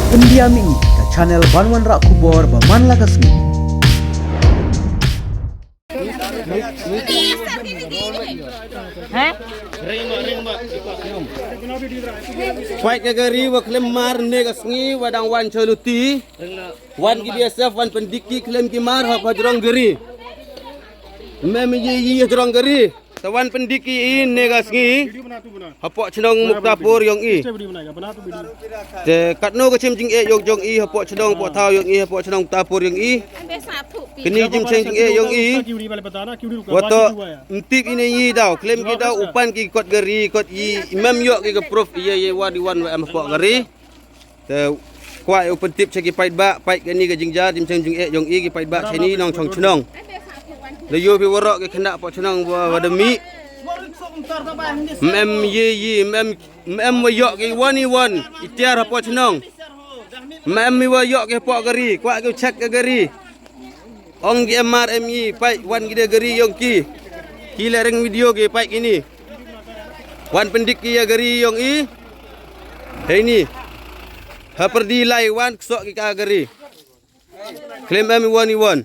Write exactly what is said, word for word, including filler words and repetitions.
Pyndiam ïa ngi ka channel ban wanrah khubor ba man la ka sngi. Pait ka gari wa khlem mar ne ka sngi wa dang wan chaluti. Wan ki B S F wan pyndik ki khlem ki mar ha pajrong gari. Mem yi yi jrong gari. Te wan pyndik ki i ne ka sngi. Hapoh chnong Muktapur yong i. Te katno ka chim jingeh yong jong i hapoh chnong poh thaw yong i hapoh chnong Muktapur yong i. Kini chim cheng jingeh yong i. Wato mtip i ne yi daw khlem ki daw upan ki kot gari kot i mem yok ki ka proof i ye wan i wan wa em hapoh gari. Te kwah u pyntip cha ki paidbah, pait kani ka jingjar jingcheng jingeh jong i ki paidbah cha ni nongchong chnong. Da yo phi waroh ki khynnah poh chnong wa da mih. Mem ye ye mem mem wa yok ki wan i wan i tiar hapoh chnong. Mem i wa yok ki hapoh gari, kwah ki u check ka gari. Ong ki M R M E pait wan ki da gari yong ki. Ki la ring video ki pait kini. Wan pyndik ki ya gari yong i. Hei ni. Ha pyrdi lai wan ksok ki ka gari. Khlem em i wan i wan.